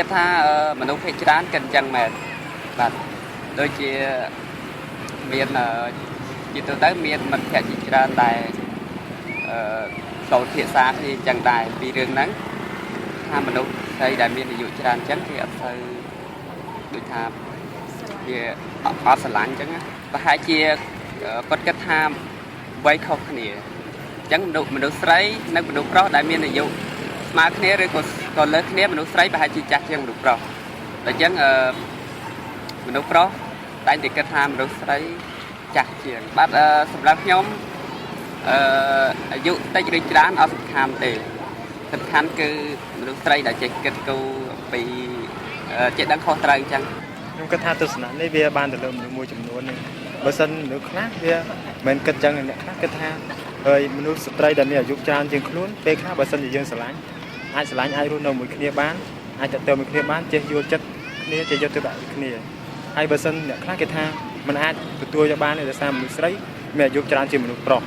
គិតថាមនុស្សភាគច្រើនគិតអញ្ចឹងមែនបាទដូចជាមានជាទូទៅមានមិត្តភក្តិជាច្រើនដែលអឺចូលភាសាគ្នាអញ្ចឹងដែរពីរឿងហ្នឹងថាមនុស្សស្រីដែលមានអាយុច្រើនអញ្ចឹងគេអត់សូវដូចថាវាអត់ស្រឡាញ់អញ្ចឹងណាប្រហែលជាគាត់គិតថាវ័យខុសគ្នាអញ្ចឹងមនុស្សស្រីនិងមនុស្សប្រុសដែលមានអាយុស្មើគ្នាឬក៏ក៏លើសគ្នាមនុស្សស្រីប្រហែលជាចាស់ជាងមនុស្សប្រុសដល់អញ្ចឹងអឺមនុស្សប្រុសតែងតែគិតថាមនុស្សស្រីចាស់ជាងបាទអឺសម្រាប់ខ្ញុំអឺអាយុតិចឬច្រើនអត់សំខាន់ទេសំខាន់គឺមនុស្សស្រីដែលចេះគិតគូរអំពីចេះដឹងខុសត្រូវអញ្ចឹង ខ្ញុំគិតថាទស្សនៈនេះវាបានទៅលើមនុស្សមួយចំនួននេះបើសិនមនុស្សខ្លះវាមិនគិតចឹងអ្នកខ្លះគិតថាហើយមនុស្សស្ត្រីដែលមានអាយុច្រើនជាងខ្លួនពេលខ្លះបើសិនជាយើងស្រឡាញ់អាចស្រឡាញ់អាចរស់នៅមួយគ្នាបានអាចតទៅមួយគ្នាបានចេះយល់ចិត្តគ្នាចេះយកទៅដាក់គ្នាហើយបើសិនអ្នកខ្លះគេថាมันអាចទទួលយកបានទេដោយសារមនុស្សស្រីមានអាយុច្រើនជាងមនុស្សប្រុស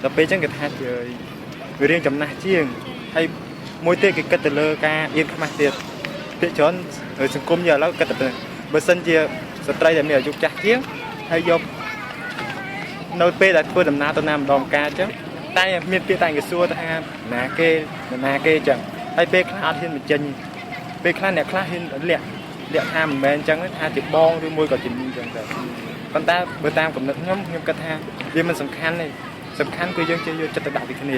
ដល់ពេលចឹងគេថាជាវារៀងចំណាស់ជាងហើយមួយទៀតគេគិតទៅលើការអៀនខ្មាស់ទៀតភាគច្រើនសង្គមយើងឥឡូវគិតតែប៉ុណ្្នឹងបើសិនជាស្ត្រីដែលមានអាយុចាស់ជាងហើយយកនៅពេលដែលធ្វើដំណើរទៅណាម្ដងកាអញ្ចឹងតែមានពាក្យតែគេសួរថាណាគេណាគេអញ្ចឹងហើយពេលខ្លះអត់ហ៊ានបញ្ចេញពេលខ្លះអ្នកខ្លះហ៊ានលាក់លាក់ថាមិនមែនអញ្ចឹងថាជាបងឬមួយក៏ជាមីងអញ្ចឹងទៅប៉ុន្តែបើតាមកំណត់ខ្ញុំខ្ញុំគិតថាវាមិនសំខាន់ទេសំខាន់គឺយើងចេះយកចិត្តទៅដាក់ពីគ្នា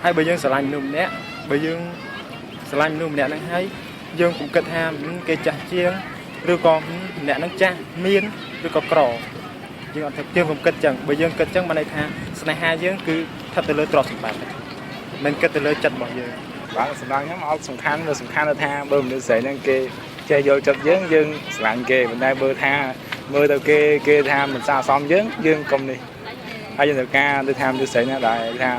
ហើយបើយើងស្រឡាញ់មនុស្សម្នាក់បើយើងស្រឡាញ់មនុស្សម្នាក់ហ្នឹងហើយយើងកុំគិតថាគេចាស់ជាងឬក៏ម្នាក់ហ្នឹងចាស់មានឬក៏ក្រយើងអត់ធ្វើយើងកុំគិតចឹងបើយើងគិតចឹងបានន័យថាស្នេហាយើងគឺស្ថិតទៅលើទ្រព្យសម្បត្តិមិនគិតទៅលើចិត្តរបស់យើង បាទសម្រាប់ខ្ញុំអត់សំខាន់វាសំខាន់ទៅថាបើមនុស្សស្រីហ្នឹងគេចេះយល់ចិត្តយើងយើងស្រឡាញ់គេប៉ុន្តែបើថាមើលទៅគេគេថាមិនស័ក្តិសមយើងយើងកុំនេះហើយយើងត្រូវការទៅថាមនុស្សស្រីណាដែលថា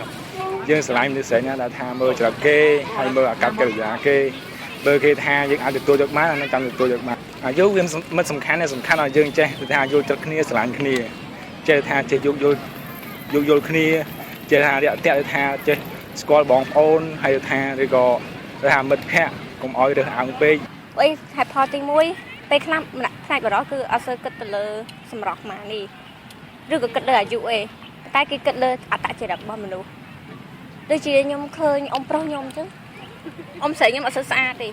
យើងស្រឡាញ់មនុស្សស្រីណាដែលថាមើលច្រកគេហើយមើលអាកប្បកិរិយាគេបើគេថាយើងអាចទទួលយកបានអានឹងចាំទទួលយកបានអាយុវាមិនសំខាន់ទេសំខាន់ឲ្យយើងចេះទៅថាយល់ចិត្តគ្នាស្រឡាញ់គ្នាចេះថាចេះយោគយល់យោគយល់គ្នាចេះថារាក់ទាក់ទៅថាចេះស្គាល់បងប្អូនហើយថាឬក៏ថាមិត្តភ័ក្តិកុំឲ្យរើសអើងពេក អីហេតុផលទី1ពេលខ្លះម្នាក់ផ្នែកបរិសគឺអត់សូវគិតទៅលើសម្រស់ម៉ានេះឬក៏គិតលើអាយុឯងតែគេគិតលើអត្តចរិតរបស់មនុស្សដូចជាខ្ញុំឃើញអ៊ំប្រុសខ្ញុំអញ្ចឹងអ៊ំស្រីខ្ញុំអត់សូវស្អាតទេ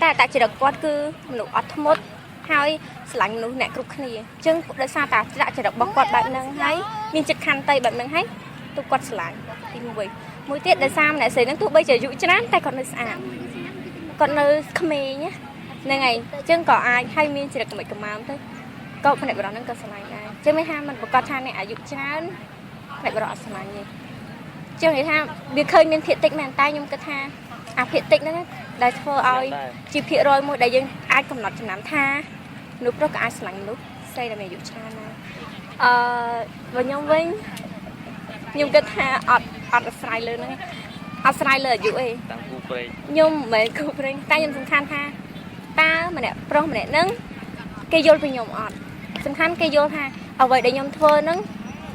តែអត្តចរិតគាត់គឺមនុស្សអត់ធ្មត់ហើយស្រឡាញ់មនុស្សអ្នកគ្រប់គ្នាអញ្ចឹងដោយសារតែអត្តចរិតរបស់គាត់បែបហ្នឹងហើយមានចិត្តខន្តីបែបហ្នឹងហើយទុកគាត់ស្រឡាញ់ទី1មួយទៀតដោយសារម្នាក់ស្រីហ្នឹងទោះបីជាអាយុច្រើនតែគាត់នៅស្អាតគាត់នៅក្មេងណាហ្នឹងហើយអញ្ចឹងក៏អាចឲ្យមានចរិតកម្រិតកម្រើមទៅក៏ផ្នែកបរិសហ្នឹងក៏ស្រឡាញ់ដែរអញ្ចឹងមានថាมันប្រកាសថាអ្នកអាយុច្រើនផ្នែកបរិសអត់ស្រឡាញ់ទេអញ្ចឹងនិយាយថាវាឃើញមានភាគតិចមែនតែខ្ញុំគិតថាអាភាគតិចហ្នឹងដែលធ្វើឲ្យជាភាគរយមួយដែលយើងអាចកំណត់ចំណាំថាមនុស្សប្រុសក៏អាចស្រឡាញ់មនុស្សស្រីដែលមានអាយុច្រើនដែរអឺបើខ្ញុំវិញខ្ញុំគិតថាអត់អត់អាស្រ័យលើហ្នឹងអត់ស្រ័យលើអាយុទេ តាមគូព្រេង ខ្ញុំមិនមែនគូព្រេងតែខ្ញុំសំខាន់ថាតើម្នាក់ប្រុសម្នាក់ហ្នឹងគេយល់ពីខ្ញុំអត់សំខាន់គេយល់ថាអ្វីដែលខ្ញុំធ្វើហ្នឹង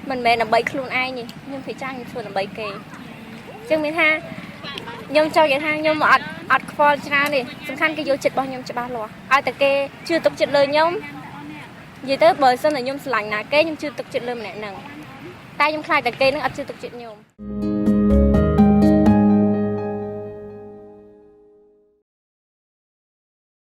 មិនមែនដើម្បីខ្លួនឯងទេខ្ញុំពិចារខ្ញុំធ្វើដើម្បីគេអញ្ចឹងមានថាខ្ញុំចង់និយាយថាខ្ញុំអត់អត់ខ្វល់ច្រើនទេសំខាន់គេយល់ចិត្តរបស់ខ្ញុំច្បាស់លាស់ឲ្យតែគេជឿទុកចិត្តលើខ្ញុំនិយាយទៅបើសិនតែខ្ញុំស្រឡាញ់ណាគេខ្ញុំជឿទុកចិត្តលើម្នាក់ហ្នឹងតែខ្ញុំខ្លាចតែគេហ្នឹងអត់ជឿទុកចិត្តខ្ញុំ។